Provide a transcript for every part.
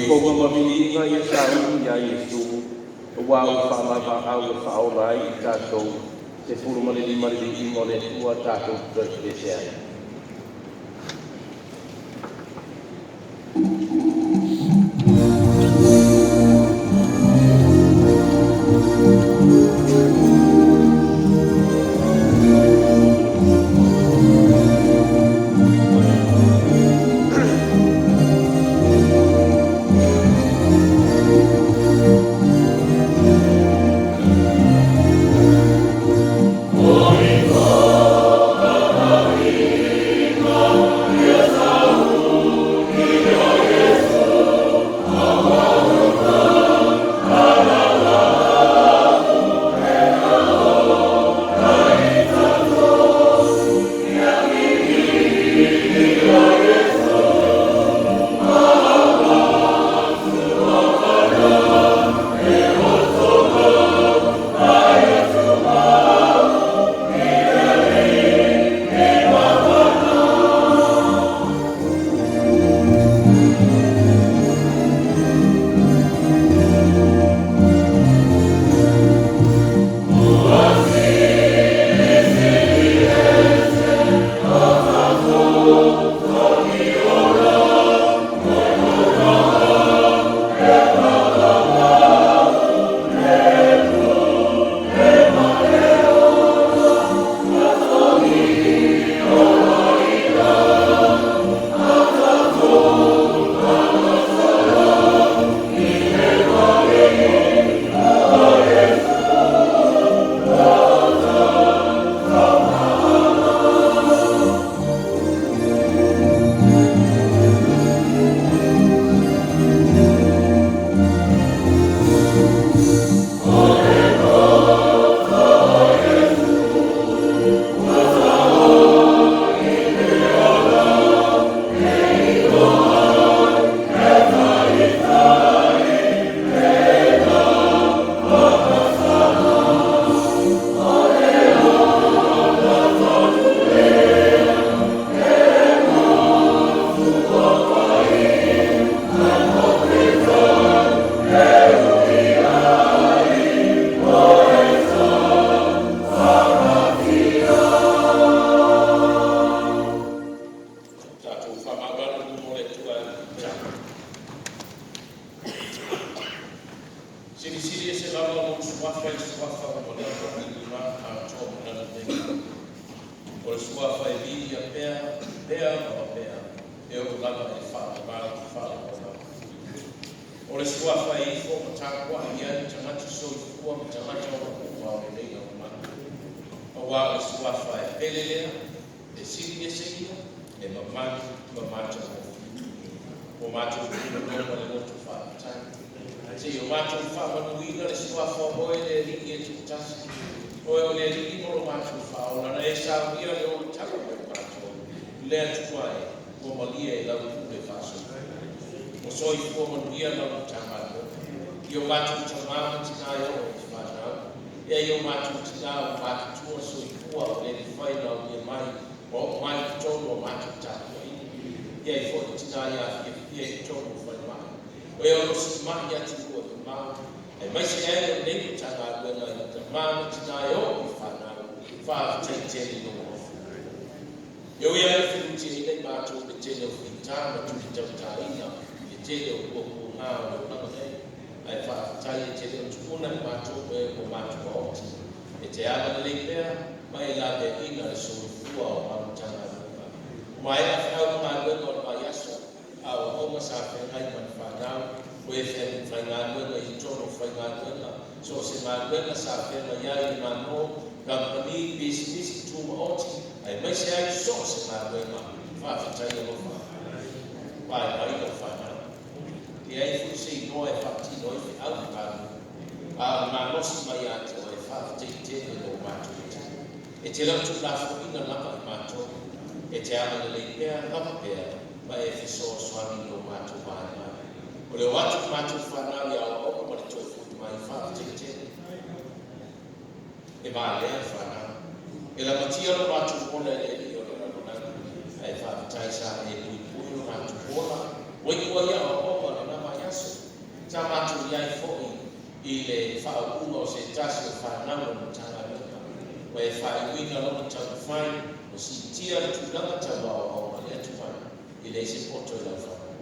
Soifoga ma viiga ia sauni ia Iesu, auā ua faalavaau e faaola ai i tatou. 15 Le viiga o le Atua tatou te toe pepese ai. Tatou faamaualalo i luma o le Atua e ala i le Silisili Ese lava lou Suafa i le Suafa ua leva i le atoa ma lana taimi. O le Suafa e viia pea, pea ma pea, e oo lava i le faavavau faaleola. O le Suafa e ifo ma tapuai ai tagata soifua ma tagata ola uma o lenei lalolagi. Auā o le Suafa e pele lea, e sili ese ia, e mamalu ma matagofie. Ua matou tuliloa ma le loto faafetai. Seia o matou faamanuina le Suafa o Oe le Alii e Toatasi, Oe o le Alii ma lo matou Faaola, na e saunia le olataga mo i matou, le Atua e, ua malie i lau pule faasoifua. Ua soifua manuia lau Matagaluega. I o matou tamā ma tinā e oo i fanau, e ai o matou tinā ua matutua soifua ua le mafai ona aulia mai ma oo mai i totonu o matou tapuaiga. E ai foi tinā ia fiafia i totonu o falemai. O e o lo o siimai atunuu e mamao, aemaise ai o lenei Matagaluega i tamā ma tinā e oo i fanau, faafetai tele i lou alofa. E ui lava ina felutiaina i matou i le tele o fita ma tuli tautaina i le tele o puapuaga o le olaga nei, ae faafetai e te le o tuuna i matou o e ua matuaoti. E te agalelei pea ma e laveaiina le soifua o lau Matagaluega. Ua maea feau ma galuega o le vaiaso, a o aoaoga sa feagai ma le fanau, o e faigaluega i totonu o faigaluega, so o se galuega sa feagai ai i le Malo, kamupani, pisinisi tumaoti, aemaise ai so o se galuega. Faafetai alofa. Vaivai lau fanau. E leai foi se igoa e faatino ai feau ma galuega, a o le malosi mai ia te oe, faafetai tele lou matua. E te le o tuulafoaiina lava i matou, e te agalelei pea, lava pea, ma e fesoasoani i lo matou vaivai. O le o atu o matou fanau i aoaoga ma le toe foi mai, faafetai tele. E valea le fanau. E lamatia lo matou ola e le alii o le lalolagi, ae faafetai sa e puipui lo matou ola, ua iu ai aoaoga o lena vaiaso. I le faaupuga o se tasi o fanau o le Matagaluega, ua e faaiuina lona taumafai ua siitia le tulaga tau aoaoga i lea tulaga, e leai se poto i lau fanau.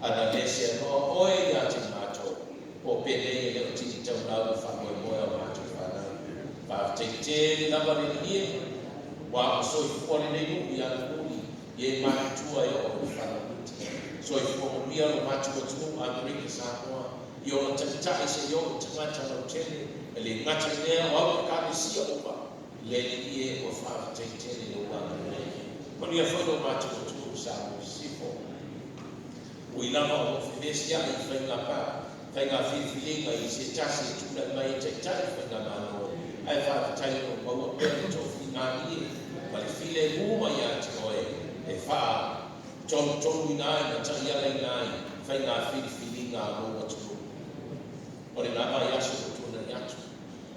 Ana le seanoa oe ia te matou, po o penei e le o tini taulau le faamoemoe o matou fanau. Faafetai tele lava le Alii e, ua soifua lenei nuu ia Numuli i e matutua e oo i le fanauiti. Soifua manuia lo matou atunuu Amerika Samoa i ona taitai seia oo i tagata lautele, e le gata i lea o au Ekalesia uma, le Alii e, ua faafetai tele i lou agalelei. Manuia foi lo matou atunuu Samoa Sisifo. Ui lava o lo o fevesiai i faiga pa, faiga filifiliga i se tasi e tulai mai e taitai le faigamalo, ae faafetai o lo o maua pea le tofimalie ma le filemu mai ia te oe e faatonutonuina ai ma taialaina ai faiga filifiliga a lou atunuu. O lena vaiaso ua tuanai atu,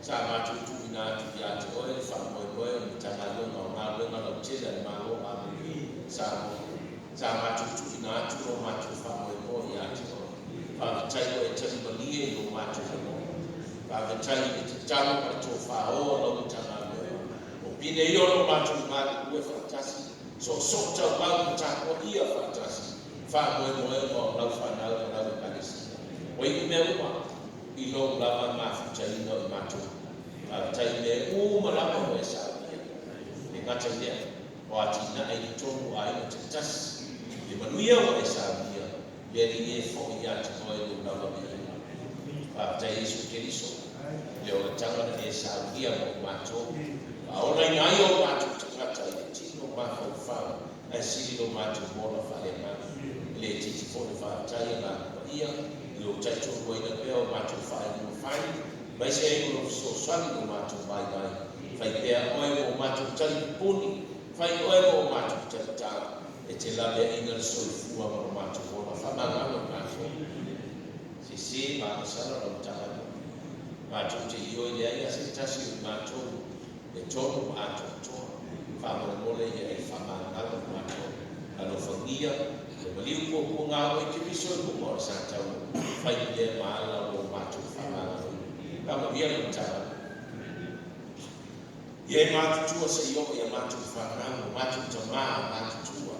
sa matou tuuina atu ia te oe le faamoemoe o le Matagaluega o Galuega Lautele a le Malo o Amerika Samoa. Sa matou tuuina atu lo matou faamoemoe ia te oe. Faafetai ua e talimalie i lo matou lagona. Faafetai i le tatalo ma le tofā o lau Matagaluega. O pine ia o lo matou galulue faatasi, soosoo taumau ma tapuaia faatasi faamoemoega o lau fanau ma lau Ekalesia. Ua iu mea uma i lou lava mafutaina o i matou. Faafetai i mea uma lava ua e saunia. E le gata i lea, o atinae i totonu o aiga taitasi. Le manuia ua e saunia, le Alii e, foi ia te oe lou lava viiga. Faafetai Iesu Keriso, le olataga na e saunia mo i matou. Faaolaina ai o matou tagata i le tino mafaufau, ae sili lo matou ola faaleagaga. E le itiiti foi le faafetai a Agaga Paia i lou talitonuina pea o matou faaiuga fai, aemaise ai o lou fesoasoani i lo matou vaivai. Fai pea oe mo matou talipupuni, fai oe mo matou talitā, e te laveaiina le soifua ma lo matou ola. Faamagalo i matou. Sese ma agasala lau Matagaluega. Matou te ioe e leai lava se tasi o i matou e tonu ma atoatoa. Faamolemole ia e faamagalo i matou. Alofagia le maliu puapuaga o oe Keriso i luga o le sa taua. Fai lea ma ala o lo matou faamagaloina. Faamanuia lau Matagaluega. Ia e matutua seia oo ia matou fanau, o matou tamā matutua,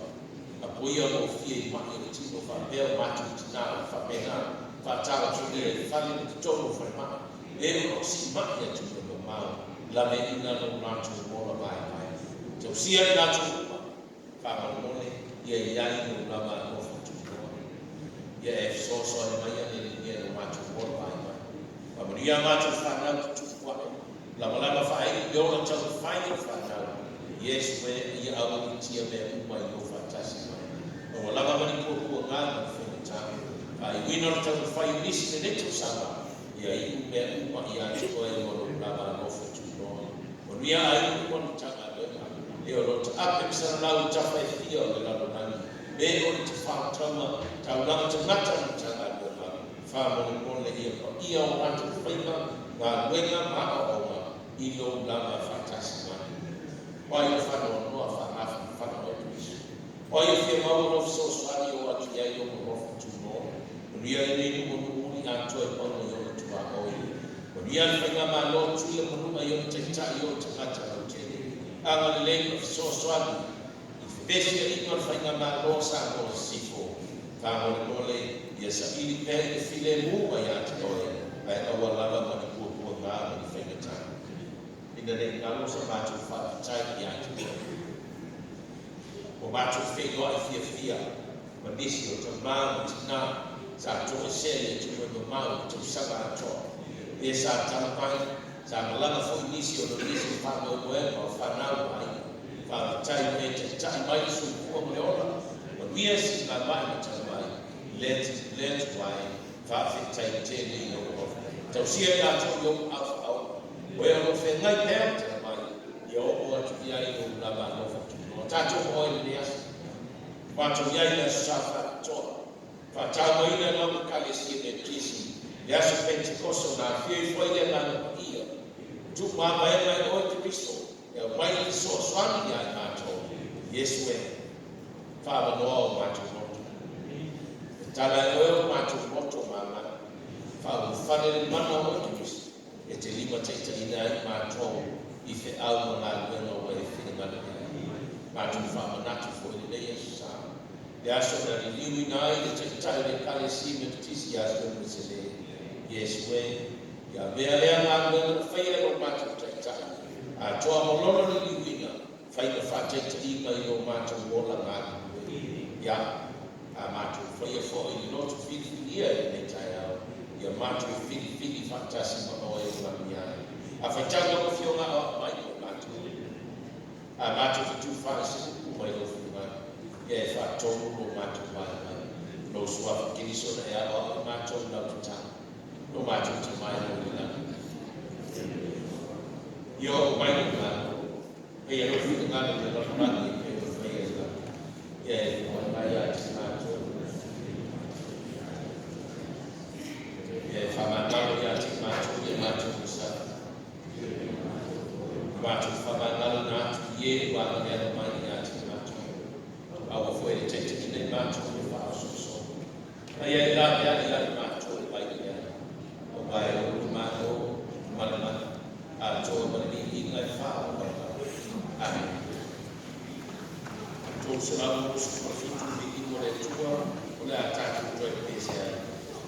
apoia o lo o fia i ma'i o le tino faapea o matou tinā o le faapena faataotolia i fale ma totonu o falemai, e o lo o siimai atunuu e mamao, laveaiina lo latou ola vaivai. Tausia i latou uma, faamolemole ia i ai lou lava alofa tunoa. Ia e fesoasoani mai le Alii i lo matou ola vaivai. Faamanuia matou fanau tutupu ae, lamalama faaii le ola taumafai o fanau. Iesu e, ia aualiitia mea uma i lou faatasi mai. Maua lava ma ni puapuaga ma ni faigata. Faaiuina o le taumafai o nisi lenei tausaga, ia iu mea uma ia te oe ma lou lava alofa tunoa. Manuia aiga uma o le Matagaluega, e o lo o taape ma salalau i tafa e fia o le lalolagi, me o le tafao taulaga tagata o le Matagaluega. Faamolemole ia paia o matou faiva, galuega ma aoaoga i lou lava faatasi mai. O ai o faanoanoa faamafanafana oe Keriso. O ai o fia maua lou fesoasoani o atu i ai lou alofa tunoa. Manuia lenei nuu o Nuuuli atoa i pauga i ona tuaoi. Manuia le faigamalo Tutuila ma Manua i ona taitai i ona tagata lautele. Agalelei ma fesoasoani i fevesiaiga o le faigamalo Samoa Sisifo. Faamolemole ia saili pea i le filemu mai ia te oe, ae aua lava ma ni puapuaga ma ni faigata. Ina ne i galo sa matou faafetai ia te oe. Ua matou feiloai fiafia ma nisi o tamā ma tinā sa toesea i atunuu e mamao i le tausaga atoa. E sa tala mai, sa malaga foi nisi ona o nisi o faamoemoega o fanau ma aiga. Faafetai ua e taitai mai le soifua ma le ola. Manuia siigamai ma talamai, le le Atua e, faafetai tele i lou alofa. Tausia i latou i ou aao faaola. O e o lo o feagai pea ma talamai, ia oo atu i ai lou lava alofa tunoa. Tatou oo ai i lenei aso. Matou i ai i le Aso Sa faapitoa, faatauaina e lau Ekalesia Metotisi le aso Pentekoso na afio ifo ai le Agaga Paia. Tuumavaega e oe Keriso e aumai le fesoasoani ia i matou. Iesu e, faavanoa o matou loto. E tala e oe o matou loto ma agaga. Faaulufale le mana o feau ma galuega ua e finagalo i ai. Matou faamanatu foi i lenei aso sa, le aso na liliuina ai le Taitai o le Ekalesia Metotisi ia John Uesele. Iesu e, ia avea lea galuega na faia e lo matou Taitai, atoa ma lona liliuina, fai ma faataitaiga i lo matou ola galulue. Ia, a matou faia foi i le loto filifilia i lenei taeao, ia matou filifili faatasi ma oe e manuia ai. A faitau lau Afioga aoao mai mo matou. A matou fetufaai se upu mai lou finagalo, ia e faatonu lo matou vaivai. Lou suafa Keriso na e aoao i matou i lau tatalo. Lo matou Tama e i le lagi. Ia oo mai lou Malo, faia lou finagalo i le lalolagi e pei ona faia i le lagi. Ia e faamai ia te matou. Ia e faamagalo ia te matou i matou sa. Matou faamagaloina atu i e ua agalealo mai ia te matou. Aua foi e ne i taitaiina i matou i le faaosoosoga. A ia e laveai ia i matou mai le leaga. Aua e ou le Malo ma le mana, atoa ma le viiga e faavavau. Amene. 367 viiga o le Atua, o le a tatou toe pese ai.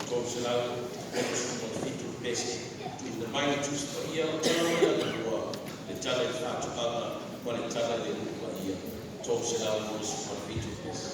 367 pese, tuuina mai le Tusi Paia o tala mai Alafua, le tala i le faatoaga ma le tala i le nuu paia. 367 pese.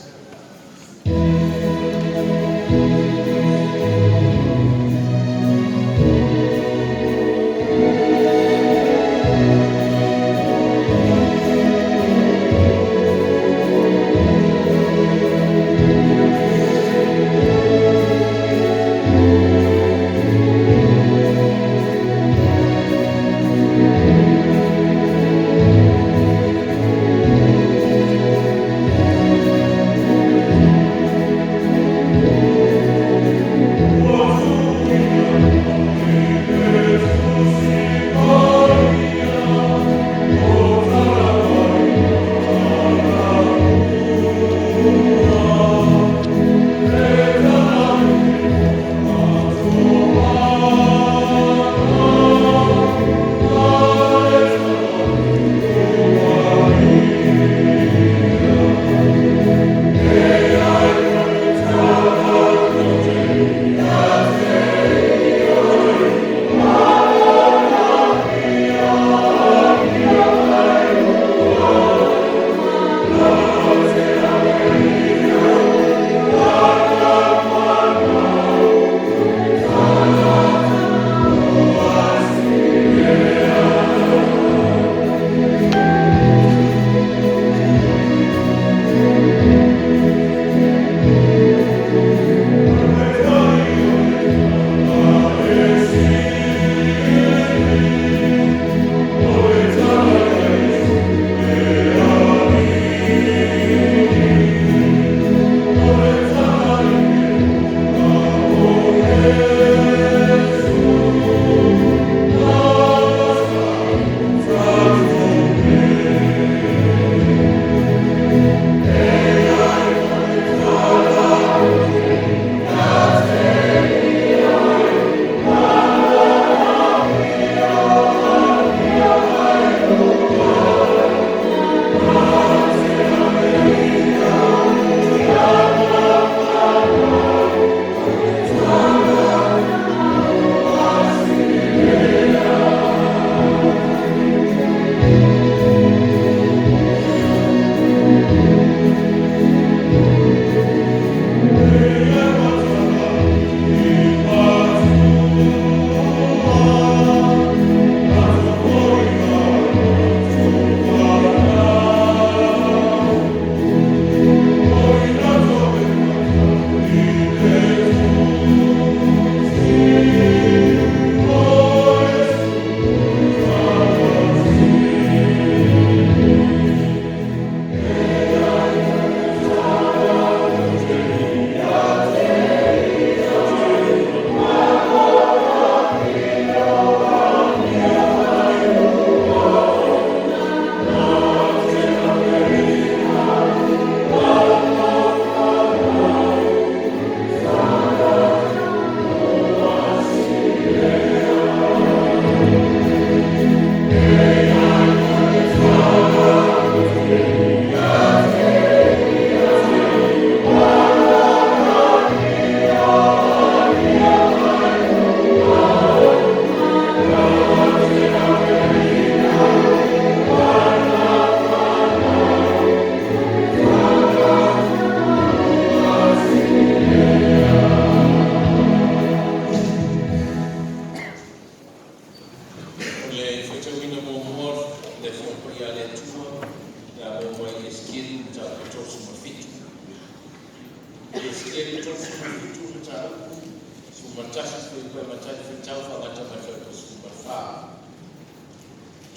11 fuaiupu e amata ai le faitau faagata mai le fuaiupu 14.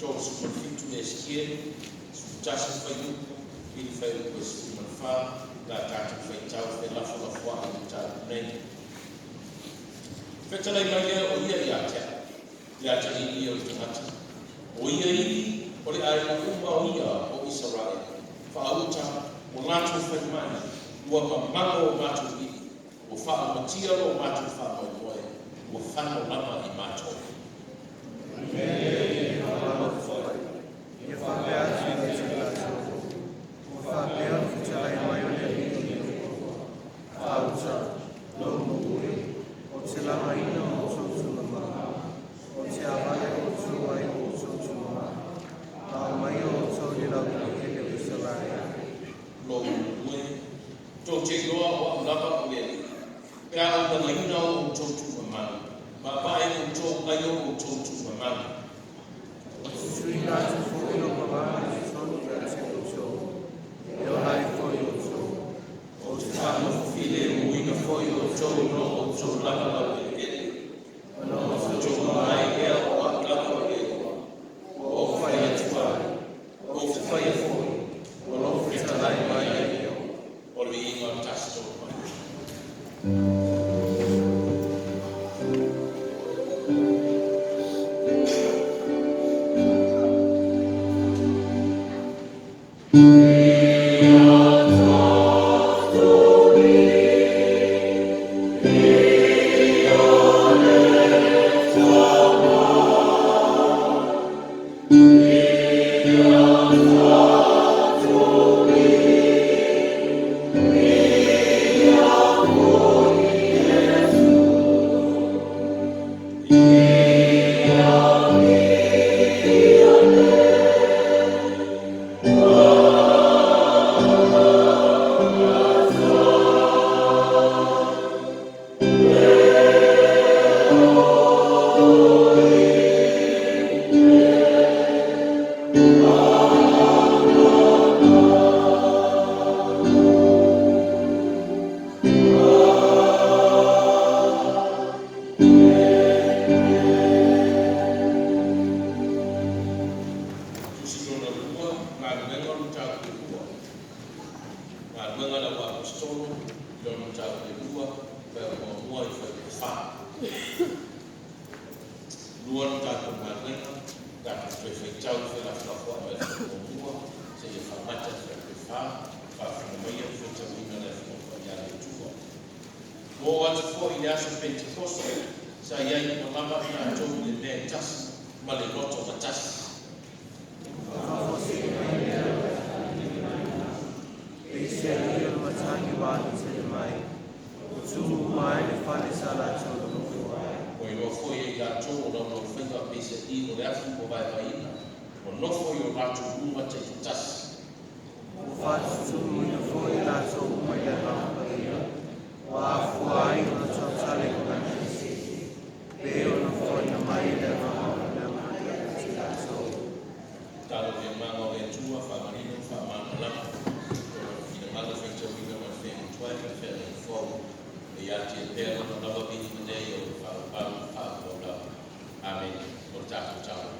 37 le Esikielu, 11 fuaiupu i le fuaiupu 14, la tatou faitau felafolafoai i le mataupu nei. Fetalai mai lea o ia ia te au, le atalii ia o le tagata, o ia ivi o le aiga uma o ia o Isaraele, faauta ua latou fai mai, ua mamago o matou ivi, ua faaumatia lo matou faamoemoe, ua fano lava i matou. Ia faapea atu ia te i latou, ua faapea ona fetalai mai o le Alii o Iehofa, faauta, lou nuu e, ou te lagaina o outou tugama, ou te avale outou ai o outou tugama, ma aumaia outou i le laueleele o Isaraele. Lou nuu e, tou te iloa o au lava o le Alii, pe a ou lagaina o outou tuugamanu, ma vae outou ai o outou tuugamanu. Ou te tuuina atu foi lou pavaga i totonu ia te outou, e ola ai foi outou. Ou te faanofofilemuina foi outou i lo outou lava laueleele, ona outou iloa ai lea o au lava o le Atua, ua ou fai atu ai, ou te faia foi, ua lou fetalai mai ai Iehofa. O le viiga o le tasi tolu mai. Tusi lona lua, Galuega o le Mataupu e lua. Galuega a le Au Aposetolo, i lona mataupu e lua, fuaiupu muamua i le fuaiupu e fa. Lua le tatou galuega, tatou toe faitau felafolafoai mai le fuaiupu muamua seia faagata i le fuaiupu e fa, faafofoga maia le faitauina o le Afigoa Paia a le Atua. Ua oo atu foi i le aso Penetekoso, sa i ai uma lava i latou i le mea e tasi ma le loto gatasi. Faafuasei mai lea o le peiseai o le matagi ua alu tele mai, ua tumu uma ai le fale sa latou nonofo ai. Ua iloa foi e i latou o laulaufaiva peiseai o le afu ua vaevaeina, ua nofo i o latou luga taitoatasi. Ua faatutumuina foi i latou uma i le Agaga Paia, ua afua ai ona tautala i gagana eseese, pei ona fofoina mai e le Agaga ia te i latou. Talo i le Agaga o le Atua, faamanino ma faamalamalama lona finagalo faitauina ma le feagatuai ma le feagaiga fou, e ia te ia pea lona lava viiga nei o le faaauau ma faaauau lava. Amene. O le tatou talo.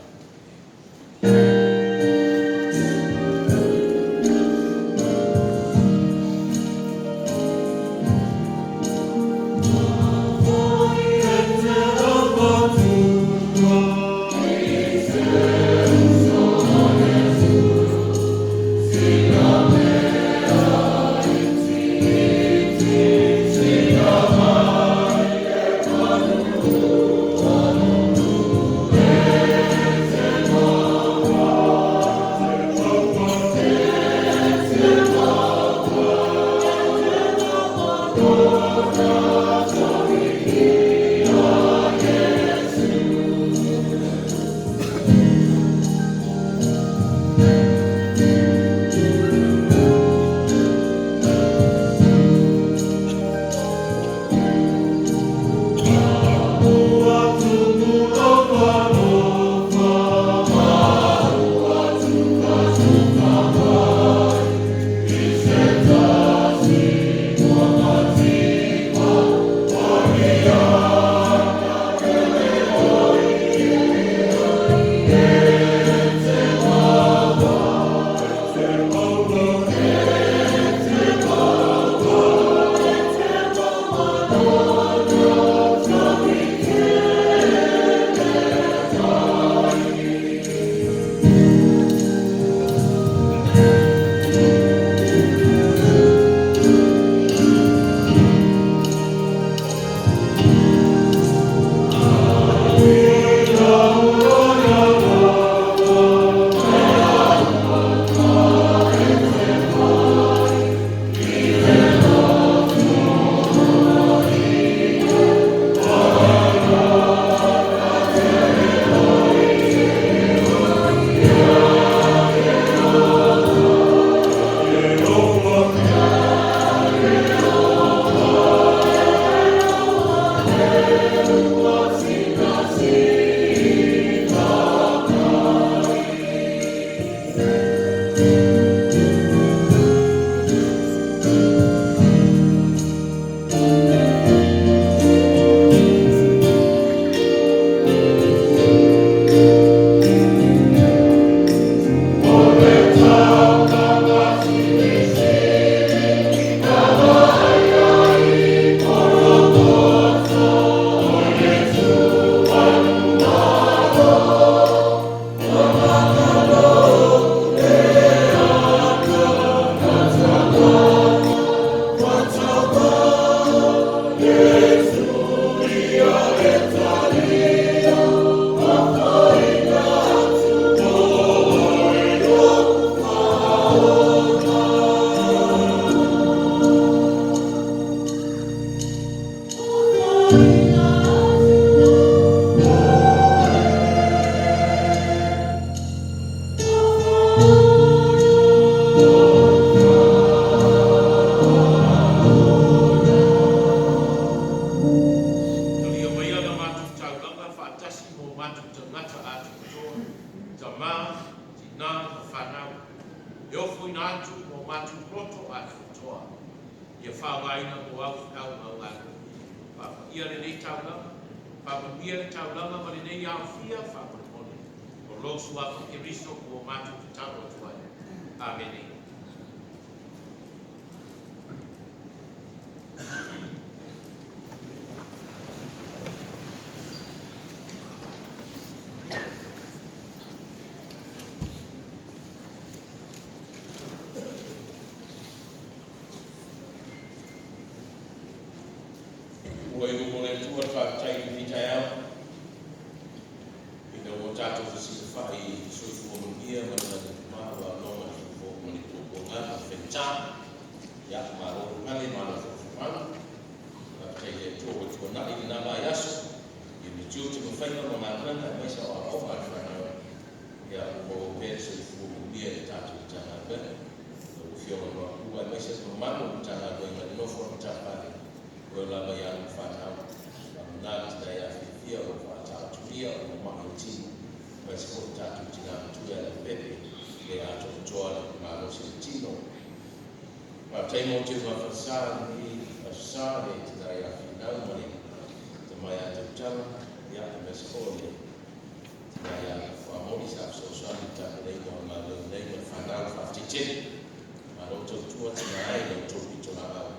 matou tagata atoatoa, tamā, tinā ma fanau, e ofoina atu ma o matou loto atoatoa, ia faaaogaina mo au feau ma au galuega. Faapaia lenei taulaga, faamanuia le taulaga ma lenei aofia faamolemole. O lou suafa Keriso ua matou tatalo atu ai. Amene. Ua i luma o le Atua le faafetai i lenei taeao, ina ua tatou fesilafai i le soifua manuia ma le lagi e mama ua aunoa ma le ma le puapuaga ma le faigata. Ia, malo le pale, malo foi le folau. Faafetai i le Atua ua tuanai lena vaiaso i le tiute ma faiva ma galuega aemaise o aoaoga a le fanau. Ia, ua maua pea le soifua manuia i le tatou Matagaluega. Lau Afioga i le Maopu aemaise le mamalu o le Matagaluega i le nofo a matafale, o oe lava i alo ma fanau. Faamana le tina ia Fiafia o lo o faataotolia o lo o mai o tino, aemaise foi le tatou tina matua ia Leaupepe, le atoatoa le malosi o le tino. Faafetai mo teuga falesa i lenei aso sa, le tina ia Finau ma le tama ia Tautala, ia aemaise foi le tina ia Fuamoli sa fesoasoani i le tapenaina o le galuega nei ma le fanau. Faafetai tele. Malo tautua tina e i la outou pitolaau.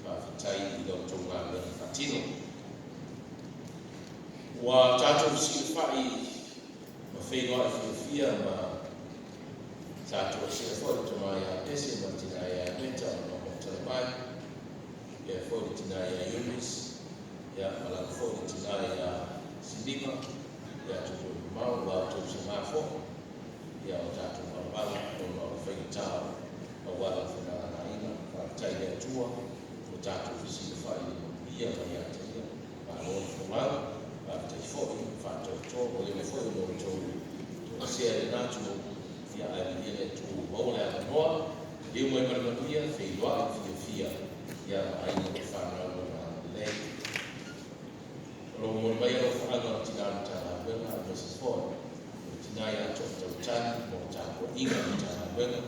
Faafetai i la outou galuega faatino. Ua tatou fesilafai ma feiloai fiafia ma sa toesea foi le tama ia Pese ma le tina ia Meta ma lona talavai, faapea foi le tina ia Eunice, ia ma lana foi le tina ia Silima, ia atunuu mamao, ua outou saga foi, ia o tatou valavala ona o le faigata o auala o femalagaaiga. Faafetai i le Atua ua tatou fesilafai i le manuia ma ia te Ia. Malo le folau, faafetai foi le faatoatoa, ua leva foi ona outou toesea i lena atunuu, ia ae viia le Atua ua maua le avanoa, liliu mai ma le manuia, feiloai fiafia, ia ma aiga ma fanau ma le agalelei. O lo o momoli mai alofaaga o le tina Matagaluega aemaise foi o le tina ia To'atautali mo le tapuaiga a le Matagaluega,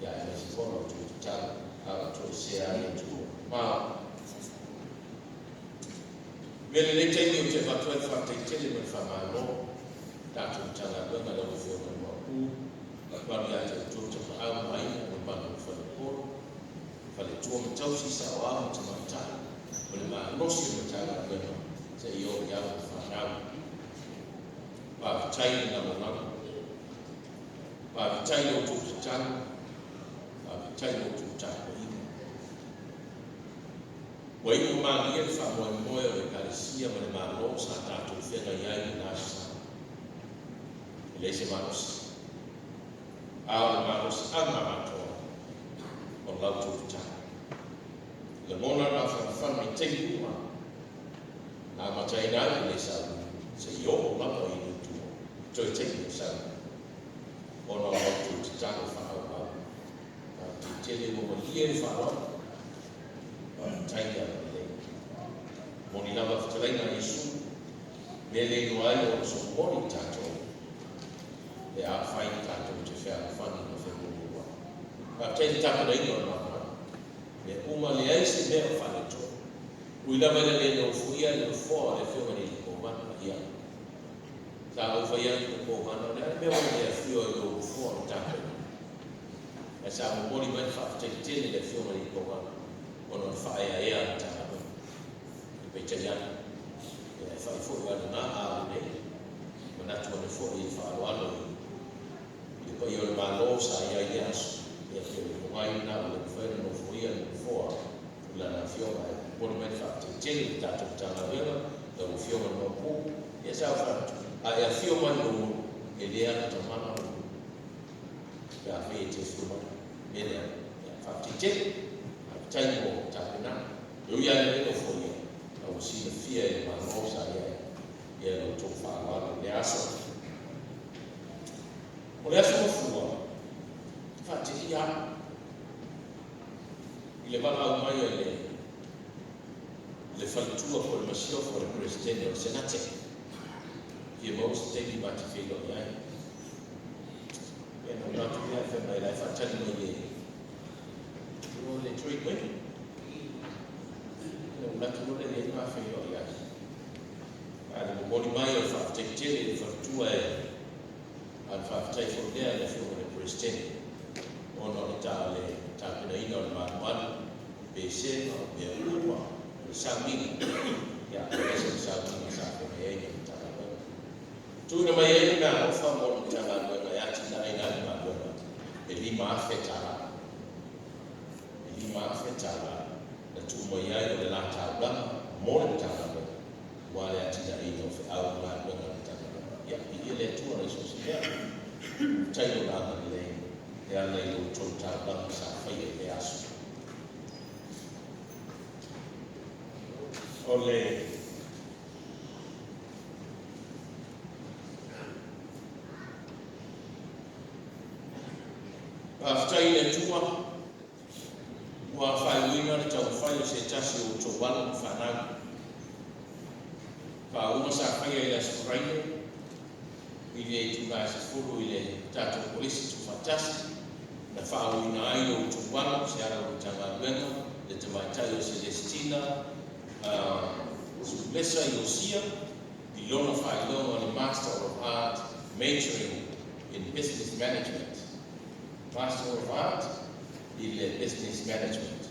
ia aemaise foi o la outou tatalo a o toesea ai atunuu mamao. Avea lenei taimi ou te avatu ai le faafetai tele ma le faamalo i tatou Matagaluega lau Afioga i le Maopu, mamalu ia te outou Tapaau ma Aiga, mamalu o le Faleupolu, Faletua ma Tausi, Saoao ma Tamaitai, ma le malosi o le Matagaluega seia oo i alo ma fanau. Faafetai le lagolago, faafetai la outou tatalo, faafetai la outou tapuaiga. Ua iu ma malie le faamoemoe o le Ekalesia ma le Malo sa tatou feagai ai i lena aso sa. E leai se malosi, a o le malosiaga atoa o la outou tatalo. E lagona le mafanafana i taimi uma na amataina ai lenei sauniga seia oo lava i le tua i toe taimi o sauniga ona o la outou tatalo faaauau. Faafetai tele ua malie le faaaloalo. Faafetai le agalelei. Moni lava fetalaiga a Iesu, mea le iloa ai o soomoli i tatou, pe afai tatou te fealofani ma femuamuaai. Faafetai i le tapenaina o le malamalama. Mea uma leai se mea o faaletonu. Ui lava ina le nofoia le nofoa o le Afioga i le Alii Kovana, ia, sa ou fai atu i le Kovana, o le a le mea ua e le afio ai i lou nofoa o le tapena? Ae sa momoli mai le faafetai tele i le Afioga i le Kovana ona o le faaeaea a le Matagaluega. Peitai ane, ia e fai foi o lena a o lenei, manatu ane foi i le faaaloalo i le paia o le Malo sa i ai i lea aso. Ia pei o le pogai lena ua le mafai ona nofoia le nofoa o lana afioga. Ae momoli mai le faafetai tele i le tatou Matagaluega, lau Afioga i le Maopu, ia sa ou fai atu, a e afio mai i lou nuu, e le alutamala lou nuu. Pe afai e te afio mai, mea lea, ia, faafetai tele, faafetai mo tapenaga. E ui lava ina le nofoia, a ua silafia e le Malo sa i ai ia la outou faaaloalo i lea aso. O le aso mafua, faateia au i le valaau mai a le faletua po o le masiofo a le Peresetene o le Senate. Fia maua se taimi ma te feiloai ai. Ia na ou atu lea fai mai la e faatali mai e o le Trade Women. Ona ou atu loa lea i ai ma feiloai ai. A le momoli mai o le faafetai tele i le faletua e a le faafetai foi lea i le afioga i le Peresetene ona o le ta le tapenaina o le malumalu, pesega, o mea uma, o le sauniga, ia, aemaise le sauniga sa feagai ai ma le Matagaluega. Tuuina mai ai le meaalofa mo le Matagaluega e atinaeina ai le galuega e $5,000. E $5,000 na tuu mai ai o le la taulaga mo le Matagaluega aua le atinaeina o feau ma galuega a le Matagaluega. Ia, viia le Atua i so o se mea. Faafetai i Lona agalelei e ala i lo outou taulaga sa faia i lea aso. O le faafetai i le Atua ua faaiuina le taumafai o se tasi o outou alo ma fanau. Faauuga sa faia i le Aso Faraile i le itula e 10 i le tatou Kolisi Tuufaatasi na faauuina ai o outou alo, se ala o le Matagaluega, le tamaitai o Celestina Sulesa Iosia i lona faailoga o le Master of Art majoring in Business Management. Master of Art i le Business Management.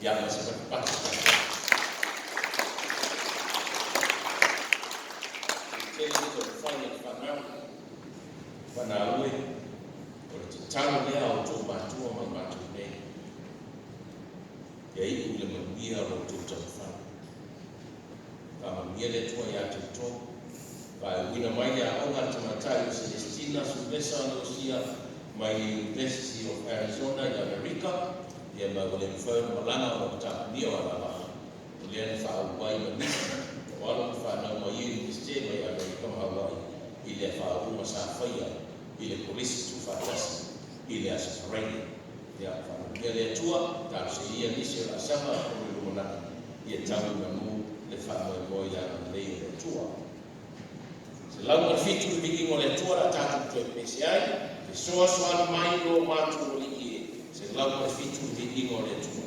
Ia ma se patupatu. Tele le taumafai a le fanau, fanau e, o le tatalo lea a outou matua mai matou nei. Ia iu i le manuia o lo outou taumafai. Faamanuia le Atua ia te outou. Faaiuina mai le aoga a le tamaitai o Celestina Sulesa Iosia mai le University of Arizona i Amerika, ia ma ua le mafai ona malaga ona ua tapunia o alavaha. O lea na faauu ai ma nisi o alo ma fanau mai ia Iunivesite mai Amerika ma Hawaii i le faauuga sa faia i le Kolisi Tuufaatasi i le Aso Faraile. Ia faamanuia le Atua, talosia ia nisi o laasaga o le lumanai, ia tau i manu le faamoemoe i le agalelei o le Atua. 107 le viiga o le Atua le a tatou toe pese ai, fesoasoani mai lo matou Alii e. 107 le viiga o le Atua.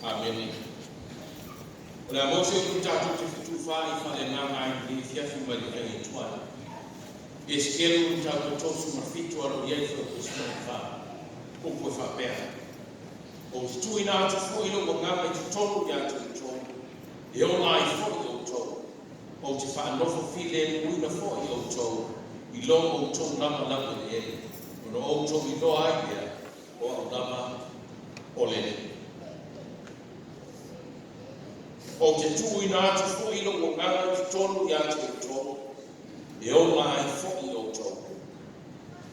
Amene. O le a maua se upu tatou te fetufaai faaleagaga ai i lenei afiafi mai le faiga i tuai. Esekielu mataupu 37 a o lo o i ai le fuaiupu 14. Upu e faapea, Ou te tuuina atu foi lou agaga i totonu ia te outou, e ola ai foi outou. Ou te faanofo filemuina foi outou i lo outou lava laueleele, ona outou iloa ai lea o au lava o le Alii. Ou te tuuina atu foi lou agaga i totonu ia te outou, e ola ai foi outou.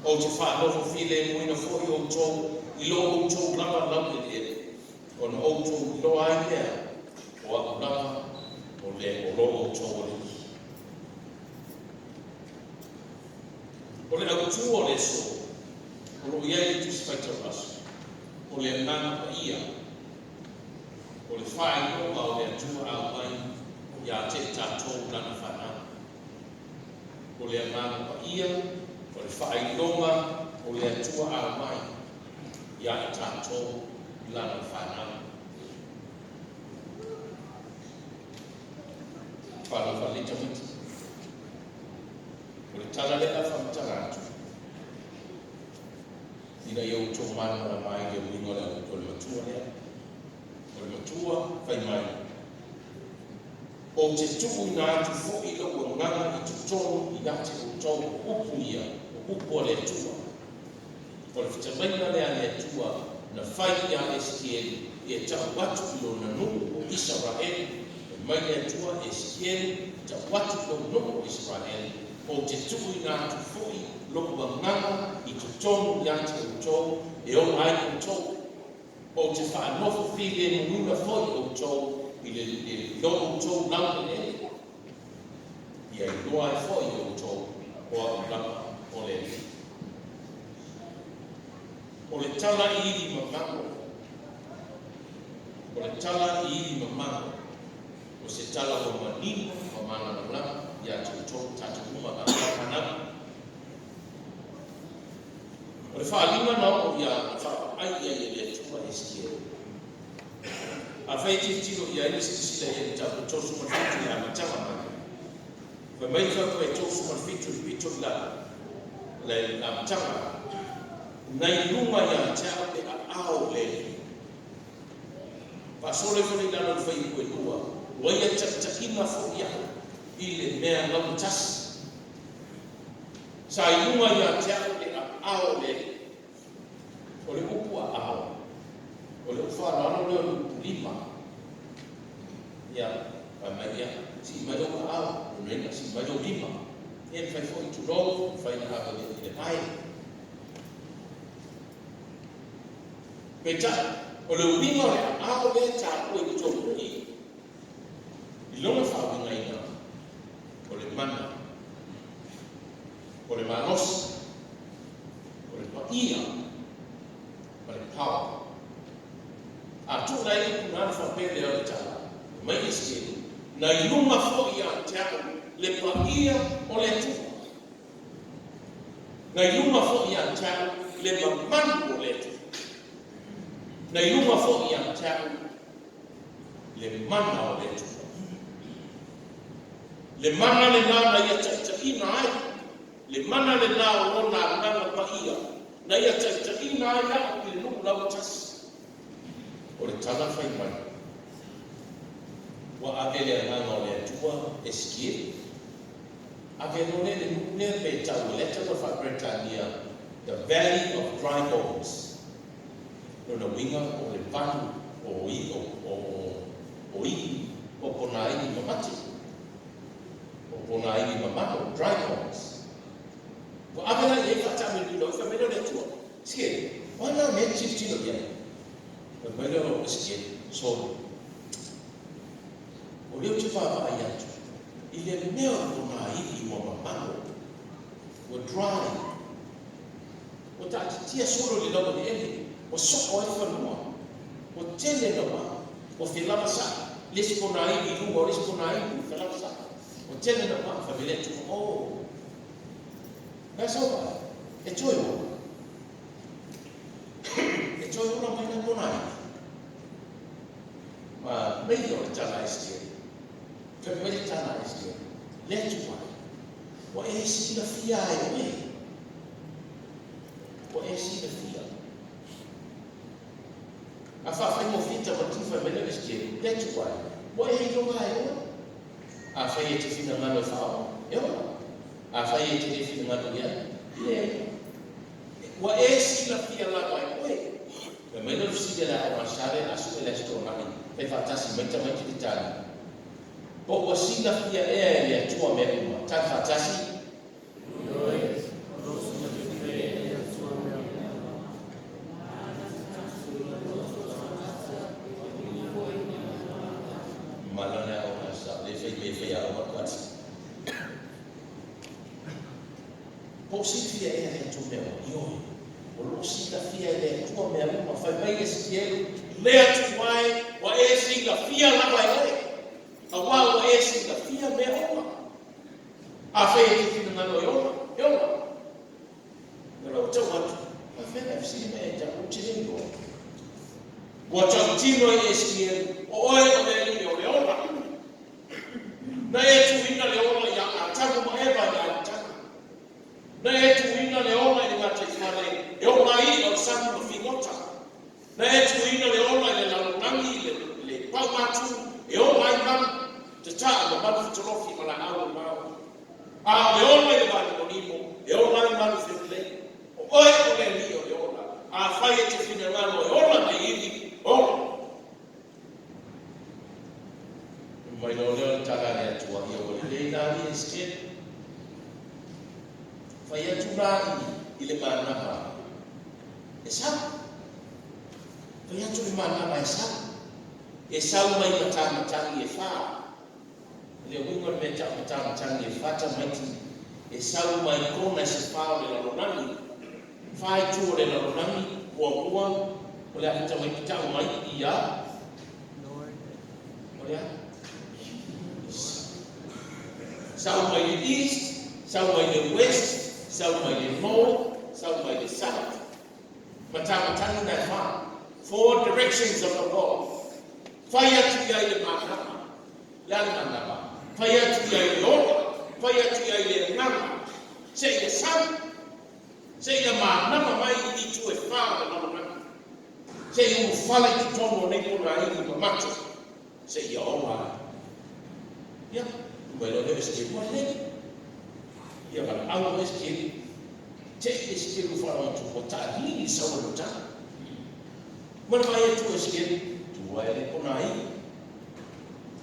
Ou te faanofo filemuina foi outou i lo outou lava laueleele, ona outou iloa ai lea o au lava o le o lo outou Alii. O le autū o le aso, o lo o i ai le Tusi Faitau Aso, o le Agaga Paia, o le faailoga o le Atua aumai ia te i tatou lana fanau. O le Agaga Paia, o le faailoga o le Atua aumai ia i tatou lana fanau. Fa'alofa lelei tamaiti. O le tala lea o le a faamatala atu, ina ia outou malamalama ai i le uiga o le matua lea. O le matua fai mai, Ou te tuuina atu foi lou agaga i totonu ia te outou. O upu ia, o upu a le Atua. O le fetalaiga lea a le Atua na fai iā Esikieli e ta'u atu i lona nuu o Isaraelu. Fai mai le Atua, Esikieli, ta'u atu i lou nuu o Isaraelu, ou te tuuina atu foi lou agaga i totonu ia te outou e ola ai outou. Ou te faanofo filemuina foi outou i le lo outou laueleele, ia iloa ai foi e outou o au lava o le Alii. O le tala i ivi mamalo. O le tala i ivi mamalo, o se tala ua manino ma malamalama ia te outou tatou uma a fanau. O le faaaliga na oo ia na faavaai i ai e le Atua Esikiele. Afai e tilotilo i ai ma silasila i ai i le mataupu 37 i le amataga mai, fai mai le fuaiupu 37 i le pito i lalo, le amataga, Nai luga ia te au le aao o le Alii. Faasolo ifo le i lalo i le fuaiupu e 2, Ua ia taitaina foi au i le mea laumatasi. Sa i luga ia te au le aao o le Alii. O le upu aao, o le upu faaaloalo lea o le upu lima. Ia, fai mai ia, sii mai lou aao, lona uiga, sii mai lou lima. Ia, e mafai foi, tulou, mafai ona ave i le vae. Peitai, o le uiga o le aao lea e taua i totonu i i, i lona faauigaina, o le mana, o le malosi, o le paia ma le power. A tuu la i upu na ona faapea lea o le tala, fai mai Esekieli, Na i luga foi ia te au le paia o le Atua. Na i luga foi ia te au le mamalu o le Atua. Na i luga foi ia te au le mana o le Atua. Le mana lenā na ia taitaiina ai, le mana lenā o lona agaga paia na ia taitaiina ai au i le nuu lautasi. O le tala fai mai, Ua ave le agaga o le Atua Esikieli, ave loa lea i le nuu lea pe tau e lea tau o le Faa-Peretania The Valley of Dry Bones. Lona uiga o le valu o i o o o ivi o kona ivi mamate, o kona ivi mamalo, dry bones. Ua ave la i ai faataamilomilo ai, fai mai lea o le Atua, Sikieli, o a na mea e te tilotilo i ai? Fai mai lea o Sikieli, Solo, o lea ou te vaavaai atu i le mea o kona ivi ua mamalo, ua dry. Ua taatitia solo i le laueleele, ua soo ai fanua, ua tele naua, ua felavasaʻi le isi ponaivi i luga o le isi ponaivi, ua felavasaʻi, ua tele naua. Fai mai le Atua, Oh, mea sau vaai, e toe ola, e toe ola mai na ponaivi. Manaia o le tala a Esekiele. Fai mai le tala a Esekiele, Le Atua e, ua e silafia e oe. Ua e silafia. A faafaigofie tamaiti fai mai lea o Esekiele, Le Atua e, ua e iloa e oe. Afai e te finagalo e faaola, e ola. Afai e te le finagalo i ai, leai. Ua e silafia lava e oe. Fai mai lea o le fesili a le Aoga a Sale, a sue le Aso Toonai, fai faatasi mai tamaiti le tali. Po ua silafia ea e le Atua mea uma? Tali faatasi. Ioe, o lo o silafia e le Atua mea uma. Malo le Aoga a Sale, fai mea fai aoga atu. Po o silafia ea e le Atua mea uma? Ioe, o lo o silafia e le Atua mea uma. Fai mai Esekielu, Le Atua e, ua e silafia lava e oe, auā ua e silafia mea uma. Afai e te finagalo e ola, e ola. O lau tau atu, faafefea ona e fesili mai ia te au, ou te le iloa. Ua tautino i Esekielu, O oe o le Alii o le ola. Na e tuuina le ola iā Atamu ma Eva i le amataga. Na e tuuina le ola i le gataifale e ola ai i'a o le sami ma figota. Na e tuuina le ola i le lalolagi i le paumatu e ola ai manu tataa ma manu fetolofi ma laau o mao. A o le ola i le vanimonimo e ola ai manu felelei. O oe o le Alii o le ola. Afai e te finagalo e ola nei ivi, ola. Mai loa lea o le tala a le Atua, ia ua lelei la alii Esekiele. Fai atu la i le manava e sau. Fai atu i le manava e sau. E sau mai matamatagi e fā. O le uiga o le mea tau matamatagi e fā tamaiti, e sau mai kona i se fā o le lalolagi. Fā itu o le lalolagi, muamua, o le a tamaiti tau mai ia. O le a? Sau mai le east, sau mai le west, sau mai le north, sau mai le south. Matamatagi na e fā. Four directions of the world. Fai atu i ai le manava. Le a le manava? Fai atu i ai le ola. Fai atu i ai le agaga. Seia sau. Seia manava mai i itu e fā o le lalolagi. Seia ulufale i totonu o nei ponaivi mamato. Seia ola ai. Ia, mai loa lea o Esekielu, ua lelei. Ia valaau loa Esekielu. Te i Esekielu ua faalogo atu ua taalili le sau o le matagi. Ma le vaai atu o Esekielu, tua e le ponaivi.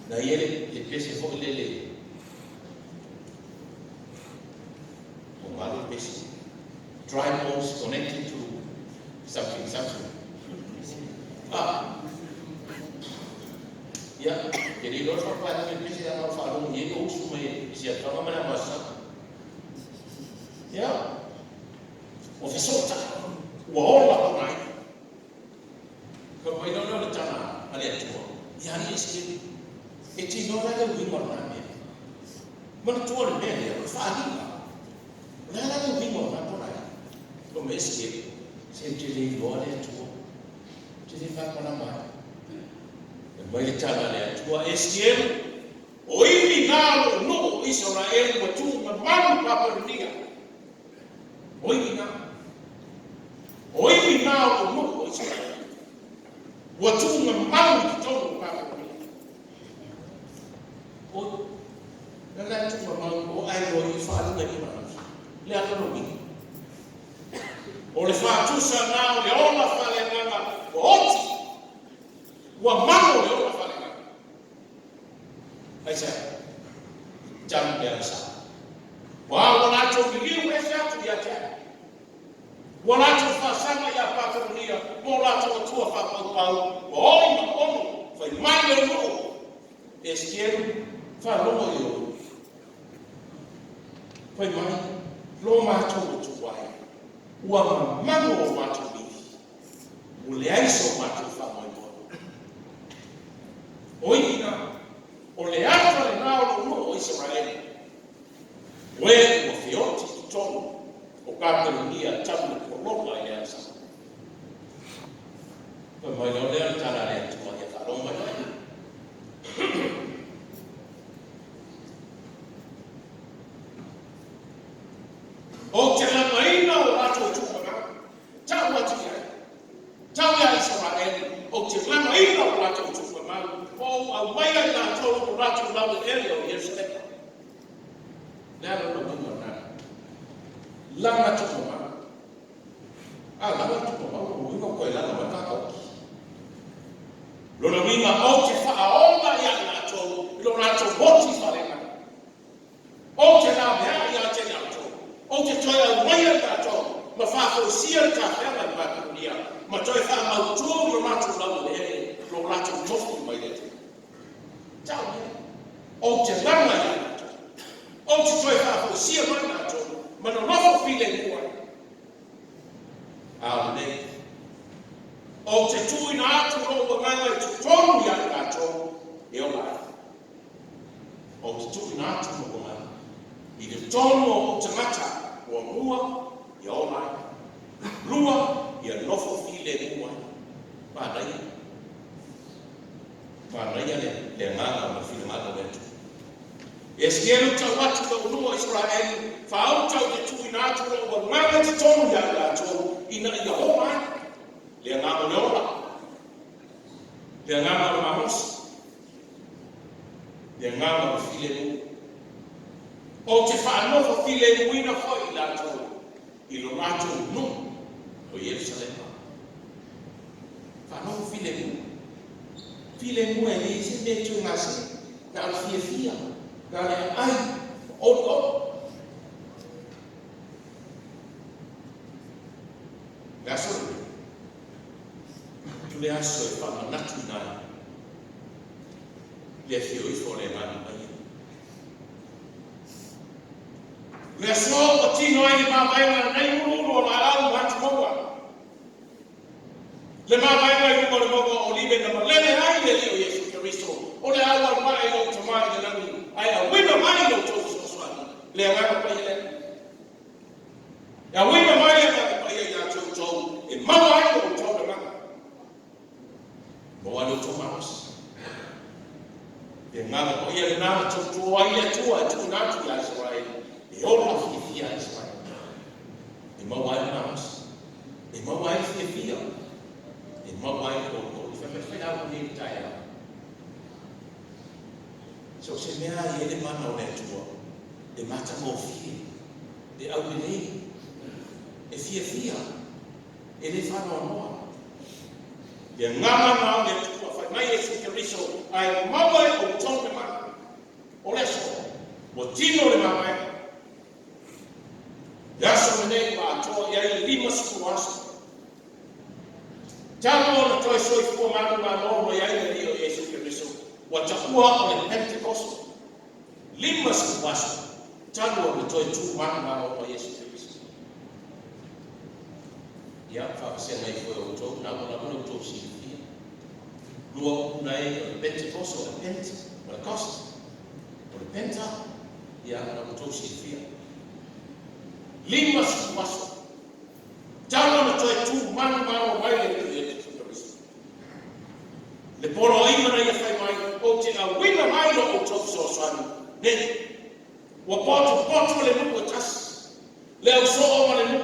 Na i ai le pese foi lele. Ua galo le pese. Dry bones connected to something, something. Ah. Ia, ke le iloa le faapaeaga le pese ana o faalogo i ai o usu mai e siataga ma le amasaga. Ia, ua fesootai, ua ola kona iʻa. Fai mai loa lea o le tala a le Atua ia ia Esekiele, E te iloa la le uiga o lena mea. Manatua le mea lea, o le faaaliga. O le a la le uiga o lena ponaivi? Fai mai Esekiele, Se ou te le iloa le Atua, ou te le malamalama ai. Fai mai le tala a le Atua, Esekiele, o ivi na o lou nuu o Isaraelu ua tuugamanu i Papelonia. O ivi na. O ivi na o lou nuu o Isaraelu ua tuugamanu i totonu o Papelonia. O na la tuugamanu o ai loa i faaluga i manafi. Le a lona uiga? O le faatusa na o le ola faaleagaga ua oti. Ua mano le ola faaleagaga. Aisea? Talu le agasala. Ua ua latou liliu ese atu ia te au. Ua latou faasaga iā Papelonia ma o latou atua faapaupau, ua oi ma ono, fai mai le nuu. Esekielu, faalogo i oe. Fai mai, lo matou Atua e, ua mamago o matou ivi, ua leai so matou faamoemoe. O ivi na, o le ata lena o lou nuu o Isaraelu. O e ua feoti i totonu o Papelonia talu le poloka i le agasala. Fai mai loa lea o le tala a le Atua, ia faalogo mai loa. aumaia i latou i lo latou laueleele o Ierusalema. Le a lona uiga lena? Laga tuumamau. A laga tuumamau, lona uiga ua toe laga mai tatou. Lona uiga ou te faaola ia i latou i lo latou oti faaleagaga. Ou te laveai ia te i latou, ou te toe aumaia i latou ma faafoisia le tafeaga i Papelonia, ma toe faamautu i lo latou laueleele lo latou tofi mai le Atua. Tau lea, ou te laga ia i latou, ou te toe faafoisia mai i latou, ma nonofo filemu ai. A o lenei, ou te tuuina atu lou agaga i totonu ia i latou e ola ai. Ou te tuuina atu lou agaga i totonu o ou tagata, muamua ia ola ai, lua ia nofo filemu ai. Manaia, manaia le agaga ma le finagalo o le Atua. Esekielu tau atu lou nuu o Isaraelu, faauta ou te tuuina atu lou agaga i totonu ia i latou ina ia ola ai. Le agaga o le ola, le agaga o le malosi, le agaga o le filemu. Ou te faanofo filemuina foi i latou i lo latou nuu o Ierusalema. Faanofo filemu. Filemu e leai se mea e toe gase, na o le fiafia, na o le aai, ma olioli. Le aso lenei, o le aso e faamanatuina ai le afio ifo o le Agaga Paia. Le aso ua tino ai le mavaega nei uluulu o laau ma atumaua. Le mavaega i luga o le mauga o Olive na malele ai le Alii o Iesu Keriso, o le a auau mai lou Tama i le lagi, ae auina mai lo outou fesoasoani, le Agaga Paia lea. E auina mai le Agaga Paia ia te outou e maua ai lo outou agaga. Maua ai lo outou malosi. Le Agaga Paia lena na tautuo ai le Atua e tuuina atu ia Isaraelu, e ola fiafia ai Isaraelu. E maua ai le malosi, e maua ai le fiafia, e maua ai le olioli. Fai mai fai lau nei le taeao. So o se mea e i ai le mana o le Atua, e matagofie, e aulelei, e fiafia, e le faanoanoa. Le agaga na o le Atua, fai mai Iesu Keriso, ae maua e outou le mana. O le aso, ua tino le mavaega. Le aso lenei ua atoa i ai le 50 aso. Talu ona toe soifua manumalo mai ai le Alii o Iesu Keriso, ua taua o le Pentekoso. 50 aso talu ona toe tu manumalo mai Iesu Keriso. Ia, faavasega ifo e outou, na ua lava la outou silafia. Lua upu na e o le Pentekoso, o le Pent, o le Cost, o le Penta, ia, na ua outou silafia. 50 aso talu ona toe tu manumalo mai le Alii o Iesu Keriso. Le poloaiga na ia fai mai, ou te auina mai lo outou fesoasoani nei. Ua potopoto le nuu e tasi, le ausoo ma le nuu,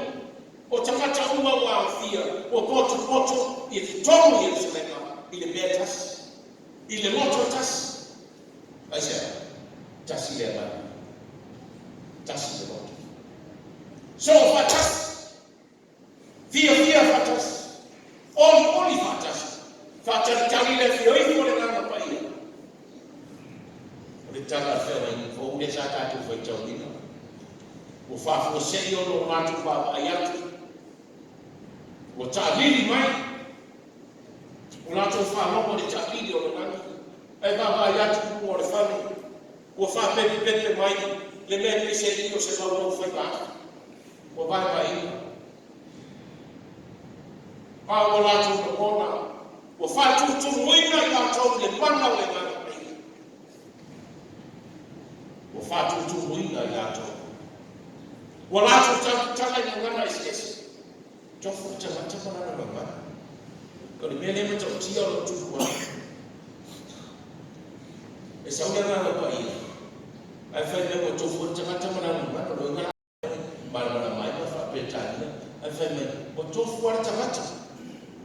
o tagata uma ua aofia, ua potopoto i totonu Ierusalema i le mea e tasi, i le loto e tasi. Aisea? Tasi le agaga, tasi le loto. Soo faatasi, fiafia faatasi, olioli faatasi, faatalitali le afio ifo o le Agaga Paia. O le tala a le feagaiga fou lea sa tatou faitauina, ua faafuasei ona o latou vaavaai atu, ua taalili mai, ua latou faalogo i le taalili o le lagi, ae vaavaai atu i luga o le fale, ua faapepepepe mai le mea pei se lio o se maumau faiva afi, ua vaevaeina. A ua latou lagona, ua faatutumuina i latou i le mana o le Agaga Paia. Ua faatutumuina i latou. Ua latou tautala i gagana eseese. Tofu le tagata ma lana gagana. O le mea lea matautia o lo o tupu ai. E sau le Agaga Paia, ae fai mai ua tofu le tagata ma lana gagana. O le malamalama ai ma faa-Peretania, ae fai mai, ua tofu lava le tagata.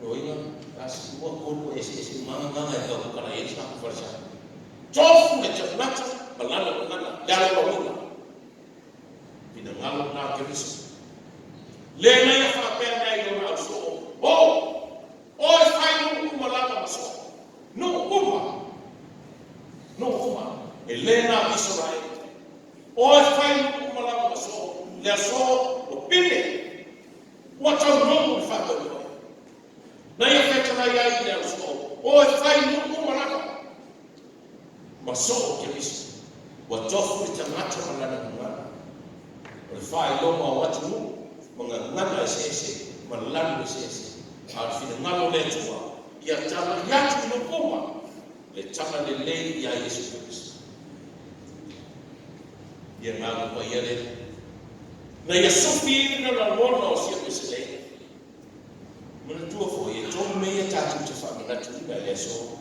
Loiga, tasi, lua, tolu, ua eseese uma lava gagana e tautatala i ai le tatou falesa. Tofu le tagata ma lana gagana, le aloaloina. Finagalo lena o Keriso. Le na ia faapea mai ai i lona ausoo, O, oe fai nuu uma lava ma soo. Nuu uma. Nuu uma. E le na o Isaraele. Oe fai nuu uma lava ma soo. Le aso ua pine. Ua taunuu le faamoemoe. Na ia fetalai ai i le ausoo, oe fai nuu uma lava ma soo Keriso. Ua tofu le tagata ma lana gagana. O le faailoga o atunuu ma gagana eseese ma lanu eseese. A o le finagalo o le Atua, ia talai atu i nuu uma le tagalelei ia Iesu Keriso. Ia Agaga Paia lea. Na ia sufiina lagona o Siamesele. Manatua foi, e tolu mea ia tatou te faamanatuina i le aso.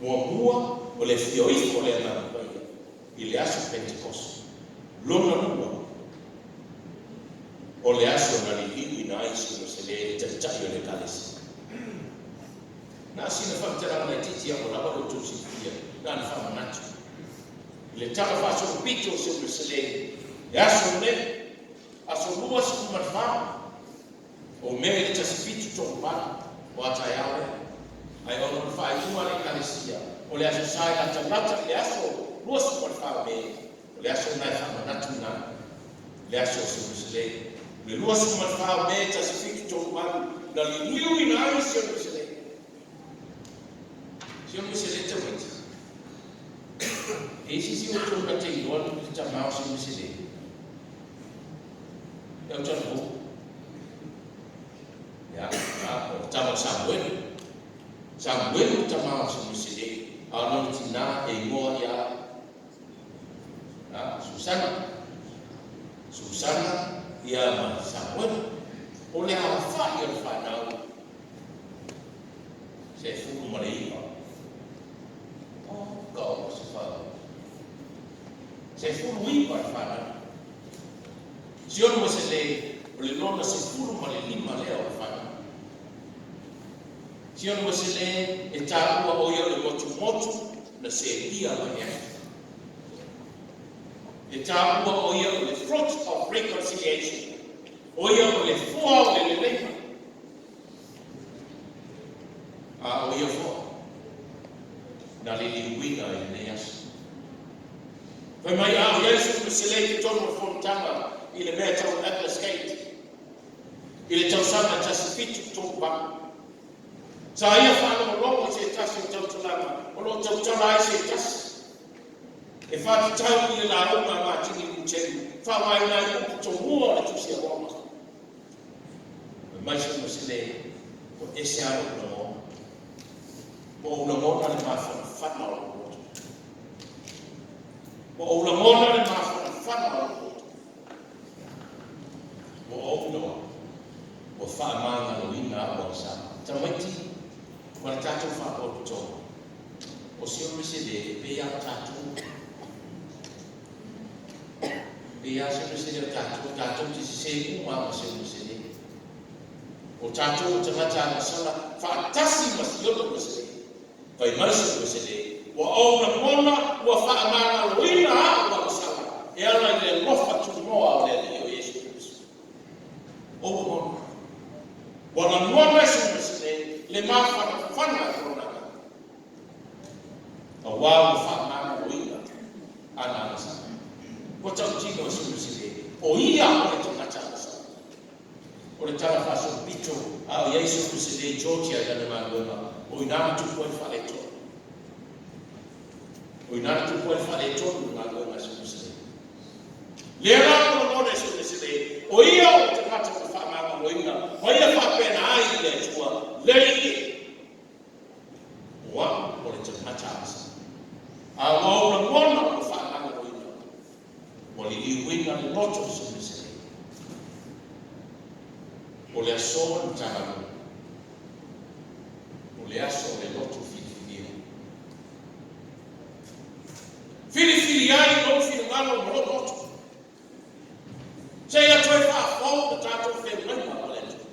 Muamua, o le afio ifo o le Agaga Paia i le aso Pentekoso. Lona lua, o le aso na liliuina ai Siamesele le taitai o le Ekalesia. Na sina faamatalaga laitiiti a ua lava lo outou silafia, na ona faamanatu. I le tala faasolopito o Siamesele, le aso lenei, aso 24 o Me i le 1738, o a taeao lea. Ae ona o le faaiuga a le Ekalesia, o le aso Sa e latalata i le aso 24 o Me, o le aso lena e faamanatuina ai le aso o Siamesele. Le 24 o Me 1738 na liliuina ai Siamesele. Siamesele tamaiti. E isi si outou na te iloa le tamā o Siamesele. E au talavou. Ia, o le tama o Samuelu. Samuelu le tamā o Siamesele, a o lona tinā e igoa ia Susana. Susana ia ma Samuelu. O le aofai o le fanau, se 19. O, ka o se whau. 19 le fanau. Siona Weselei, o le lona 15 lea o le fanau. Siona Weselei e taua o ia o le motumotu na seia mai ai. E taua o ia o le fruit of reconciliation. O ia o le fua o le leleiga. A o ia fua na liliuina i lenei aso. Fai mai a o iai Siona Weselei i totonu o le fonotaga i le mea tau Atlas Gate i le tausaga 1738. Sa ia faalogologo i se tasi o tautalaga o lo o tautala ai se tasi e faatatau i le lauga a Matini Lutelu faaaogaina ai upu tomua o le Tusi a Roma. Fai mai Siona Weselei, ua ese lava lou lagona. Ua ou lagona le mafanafana o lou loto. Ua ou lagona le mafanafana o lou loto. Ua ou iloa, ua faamagaloina au agasala. Tamaiti ma le tatou faapotopotoga, o Siona Weselei e pei lava o tatou. Pei lava Siona Weselei o tatou, tatou te sese uma ma Siona Weselei. O tatou o tagata agasala faatasi ma Siona Weselei. Fai mai Siona Weselei, ua ou lagona ua faamagaloina au agasala e ala i le alofa tunoa o le Alii o Iesu Keriso. O ua lagona. Ua lagona e Siona Weselei le mafanafana o lona agaga. Auā ua faamagaloina ana agasala. Ua tautino e Siona Weselei, o ia o le tagata agasala. O le tala faasolopito a o iai Siona Weselei i Georgia i lana galuega, o i ina na tupu ai le faaletonu. O i ina na tupu ai le faaletonu i le galuega a Siona Weselei. Lea la ua lagona e Siona Weselei, o ia o le tagata ua faamagaloina ma ia faapena ai i le Atua, le Alii e. O au o le tagata agasala. A ua ou lagona ua faamagaloina, ua liliuina le loto o Siona Weselei. O le aso o le Matagaluega. O le aso o le loto filifilia. Filifili ai lou finagalo ma lou loto. Seia toe faafou le tatou feagaiga ma le Atua.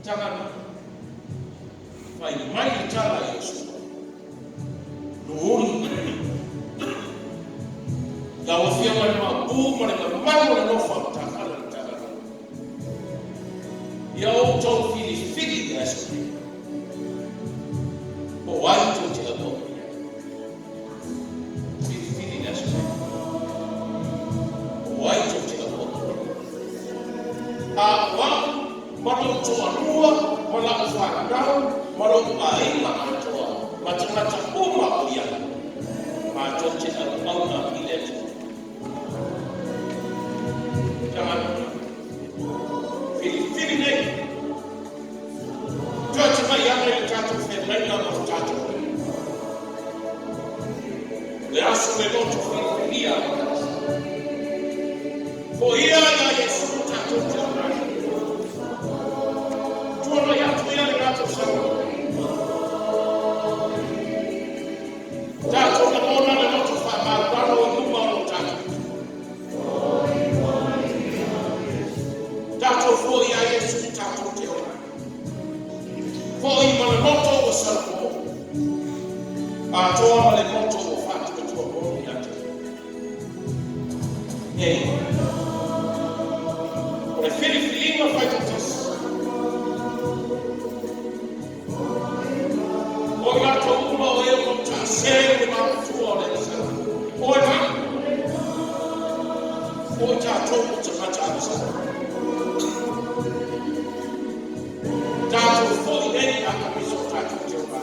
Tagaluga. Fai mai le tala i Iosua. Mulimuli. Lau Afioga i le Maopu ma le mamalu o le nofo a Matafale o le Matagaluega, ia outou filifili i le aso nei, po o ai tou te auauna i ai. Filifili i le aso nei, po o ai tou te auauna i ai. A o au ma lou toalua ma lau fanau ma lou aiga atoa ma tagata uma o i ai, matou te auauna i le Atua. Tagata, filifili nei. Toe te mai ana i le tatou feagaiga ma le tatou Alii. O le aso le loto filifilia a le aso. Foia ia Iesu tatou te ona ai. Tuanai atu ia le latou saunoa. Tatou lagona le loto faamaualalo i luma o lo tatou. Tatou foi ia Iesu tatou te ona ai. Foi ma le loto ua salapo. Atoa ma le loto ua faatuatua moni ia te. Nei. O le filifiliga faitoatasi. O i latou uma o e o lo o taase le maotua o le Agasala. O e ma. O i tatou o tagata agasala. Tatou foi nei a kamiso o tatou te ona.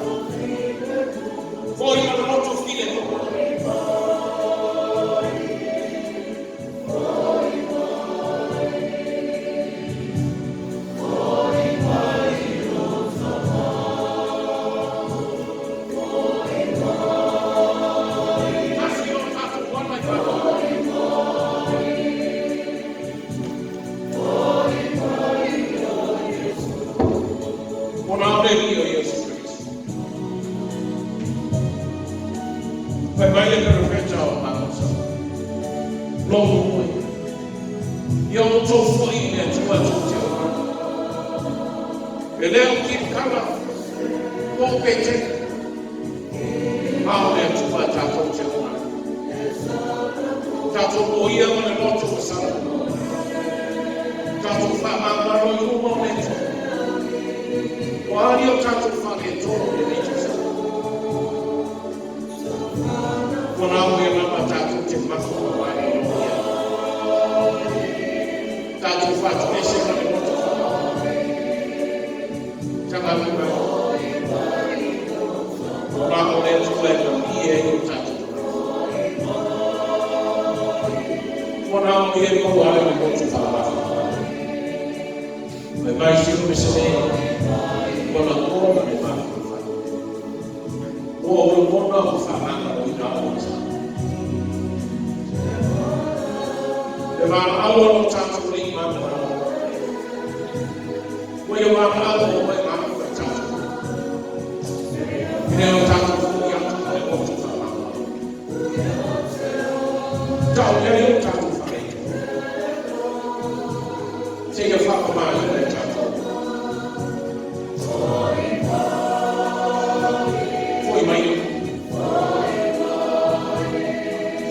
Foi ma le loto file mo. Tasi o tatou wana i matou. Ona o le Alii o Iesu Keriso. Fai mai le perofeta o Amosa. Logo moe. Ia outou foi i le Atua tou te ona. E le o Kilikala po o Petele. A o le Atua tatou te ona. Tatou moia ma le loto ua sala. Tatou faamaualo i luma o le Atua. O ali o tatou faaletonu i lenei tausaga. Ua nao ia lava tatou te mafa mai o ia. Tatou faatuese ma le loto faamaualo. Tagata mai. O na o le Atua e malie ai o tatou tagata. Ua nao ia e maua ai le loto faamafa. Mai mai si o se nei. Ua lagona le mafaufau. Ua o lagona o whaanga o ina o sa. Le valaau o tatou le imana mana. Ua ia valaau o oe ma o tatou. Ina o tatou foi atu o le loto whaanga. Tau lea o tatou whaeto. Se ia whakamā i le tatou. Foi mai o.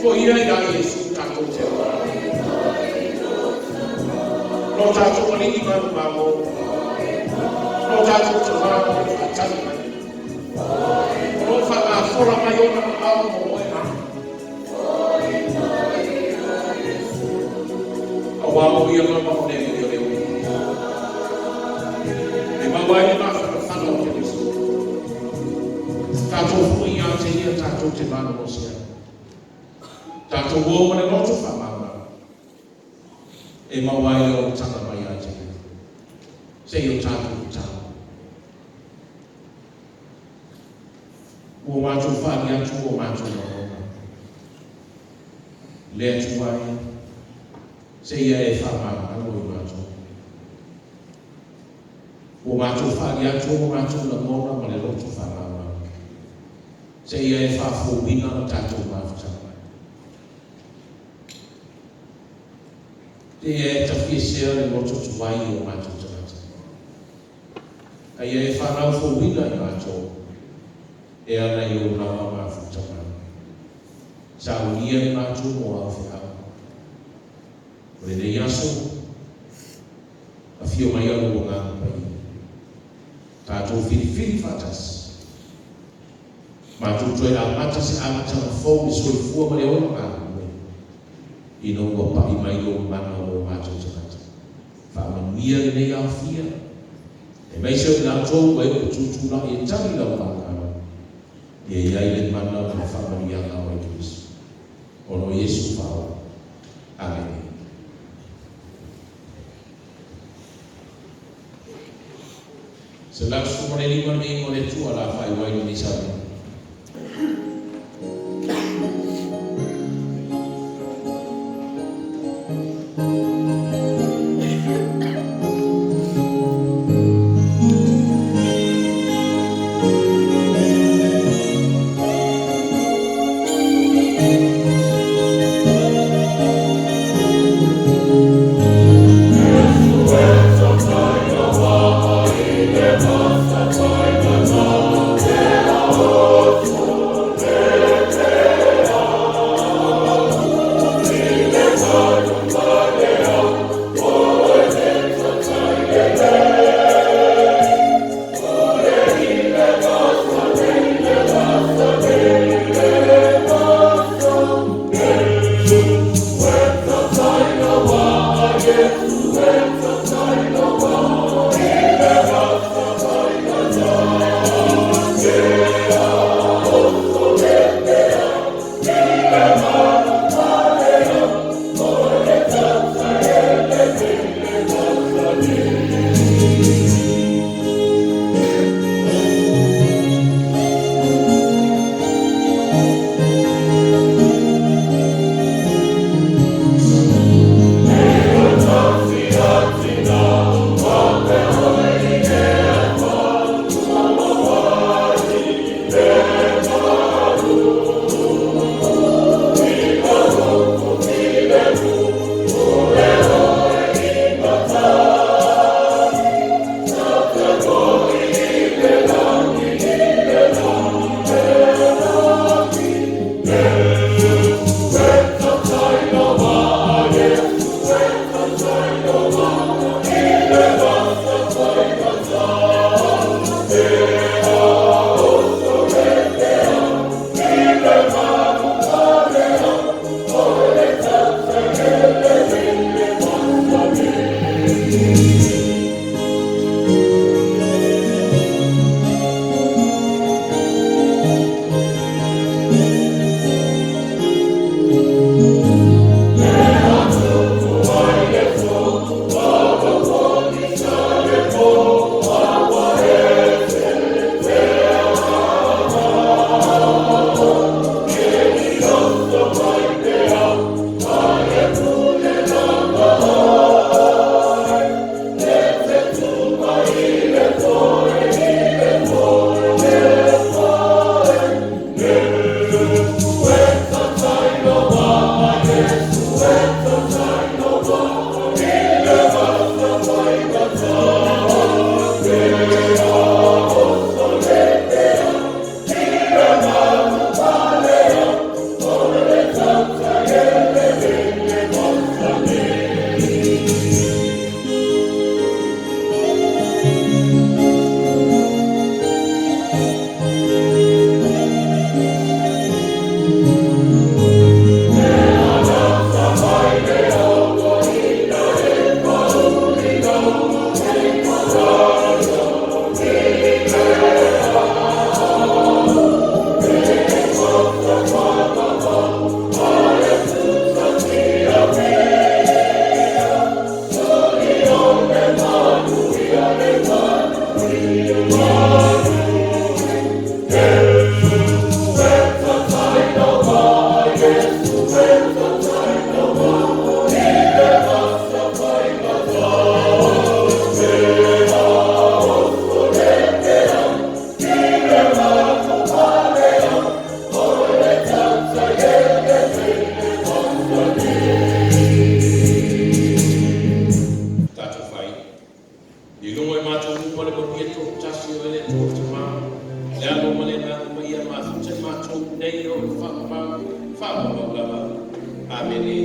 Foi ia ia Iesu tatou te ora. No tatou alii malu mamo. No tatou te wā o le whaatali mai. O lo whaakafola mai ona au mo oe ma. A wā o ia lama o le o le o. E maua ai le mawhana o te risi. Tātou foi ia te ia tātou te mana o sea. Tātou o ma le loto whaamaua. E maua ai o tanga mai a te ia. Se i o tātou tau. Ua mātou whaali atu o mātou lagona. Le atu ai, se ia e whaamau i mātou. Ua mātou whaali atu o mātou lagona ma le loto whaamaua. Se ia e whaafouina o tātou mafutanga. Te ia e tawhiesea le loto tuai o mātou tagata. Ka ia e whanau fouina i mātou. E ala i ou lava mafuta mai. Saunia i matou mo lau feau. O lenei aso, afio mai lou Agaga Paia. Tatou filifili faatasi. Matou toe amata se amataga fou i le soifua ma le ola galulue, ina ua pai mai lou mana mo matou tagata. Faamanuia lenei aofia, aemaise o i latou ua e tutulai e tali lau valaau. Ia i ai le mana ma le faamanuiaga o Ekalesia. Ona o Iesu Faaola. Amene. 115 le viiga o le Atua la faaiu ai lenei saunoaga. Tatou fai i luga i matou uma le manuia toatasi o le Atua le Tama, le Alo ma le Agaga Paia. nei e oo i le faavavau, faavavau lava. Amene.